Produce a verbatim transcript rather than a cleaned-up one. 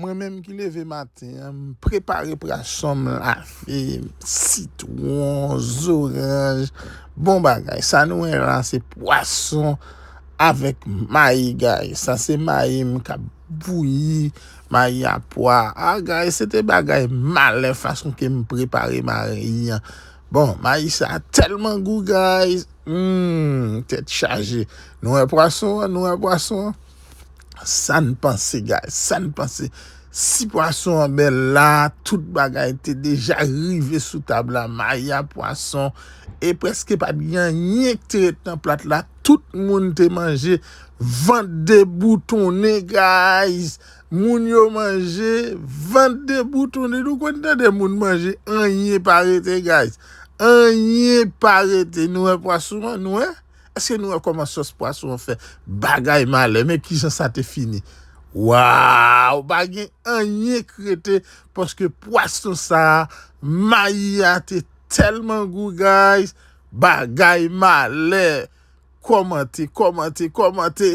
Mwen menm ki leve maten an, m prepare pwason, m lave sitwon, zoranj. Bon bagay. Sa nou wè la, se pwason avèk mayi, guys. Sa se mayi m k ap bouyi, mayi a pwa. Ah, guys, se te bagay malè fason ke m prepare mayi an. Bon, mayi sa tèlman gou, guys. Hmm, tèt chaje. Nou wè pwason an, nou wè pwason an. Sa n panse, guys, sa n panse. Si pwason an bèl la, tout bagay te deja rive sou tab la, mayi a, pwason, e prèske pa t gen anyen k te ret nan plat la. Tout moun te manje, vant deboutonnen, guys. Moun yo manje, vant deboutonnen. Nou konn tande moun manje, anyen pa rete, guys. Anyen pa rete. Nou wè pwason an, nou wè? Èske nou wè kòman sòs pwason an fè bagay malè? Men kijan sa te fini. Waw, pa gen anyen k rete, paske pwason sa, mayi a te tèlman gou, guys. Bagay malè. Kòmante, kòmante, kòmante.